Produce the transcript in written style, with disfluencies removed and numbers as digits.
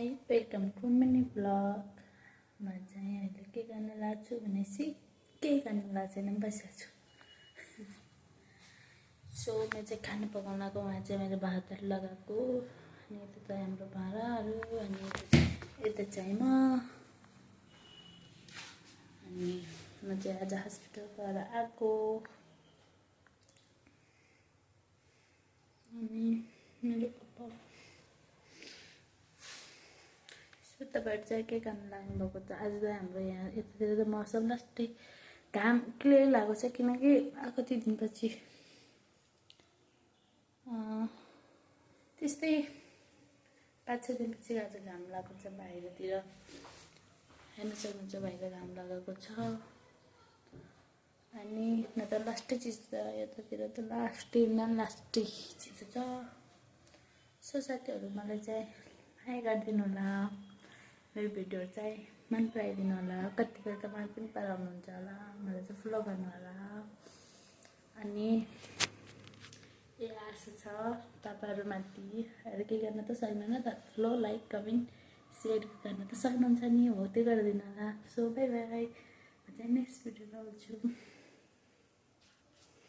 Guys, welcome to mini blog. म चाहिँ अहिले के गर्न लाग्छु भनेपछि केही गर्न लागेको छैन, बसिरहेको छु। सो म चाहिँ खाना पकाउनको वहाँ चाहिँ मैले भातहरू लगाएको, अनि यता चाहिँ हाम्रो भाँडाहरू, अनि यता चाहिँ म चाहिँ आज हस्पिटलबाट आएको। अनि मेरो पप्पा तपाईँहरू चाहिँ के गर्न लाग्नुभएको छ? आज चाहिँ हाम्रो यहाँ यतातिर त मौसम लास्टै घाम क्लियर लागेको छ, किनकि कति दिनपछि त्यस्तै 5-6 दिनपछि आज घाम लागेको छ बाहिरतिर। हेर्न सक्नुहुन्छ बाहिर घाम लागेको छ। अनि न त लास्टै चिज छ यतातिर, त लास्टै चिज छ। सो साथीहरू, मलाई चाहिँ हाई गरिदिनु होला, मेरो भिडियोहरू चाहिँ मन पराइदिनु होला। कतिपय त मन पनि पराउनुहुन्छ होला, मलाई चाहिँ फलो गर्नु होला। अनि ए आशा छ तपाईँहरूमाथि, अरू के गर्न त सक्दैन, तर फलो, लाइक, कमेन्ट, सेयर गर्न त सक्नुहुन्छ नि, हो त्यो गरिदिनु होला। सो बाई बाई, म चाहिँ नेक्स्ट भिडियोमा आउँछु।